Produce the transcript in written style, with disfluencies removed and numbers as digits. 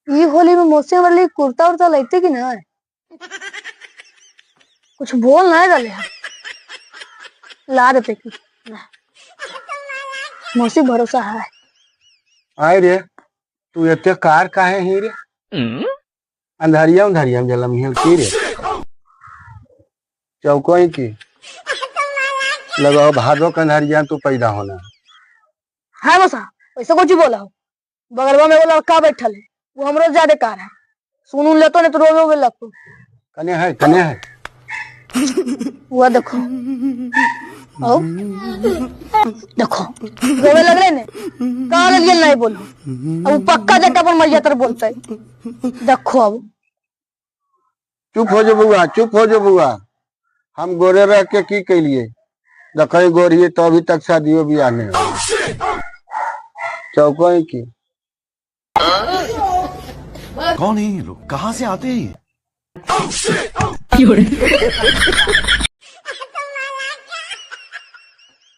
ई होली में मौसी हमारे लिए कुर्ता उर्ता लेते कि ना? कुछ बोल ना रहे हैं, ला देते कि ना। मौसी भरोसा है। आए रे, तू एते कार काहे ही रे? अंधारिया अंधारिया में जलम ही की रे? चौको ही की लगाओ भादो के अंधारिया तू पैदा होना। हाँ मौसा, ऐसा कुछ बोला हो। बगलवा में वो लड़का बैठल है, वो हमरो ज्यादा कार है। सुन ले तो नहीं तो रोवे रोवे लगतो। कने है, कने है? वो देखो, आओ देखो रोवे लग रहे ने, कहाँ लिए नहीं बोलो। अब वो पक्का जाके अपन मैया तर बोलते है। देखो अब चुप हो जो बुआ, चुप हो जो बुआ। हम गोरे रह के की कैलिए, देखो गोरिये तो अभी तक शादियों बियाह नहीं हो। चौको ही की। कौन है ये लोग, कहाँ से आते हैं ये?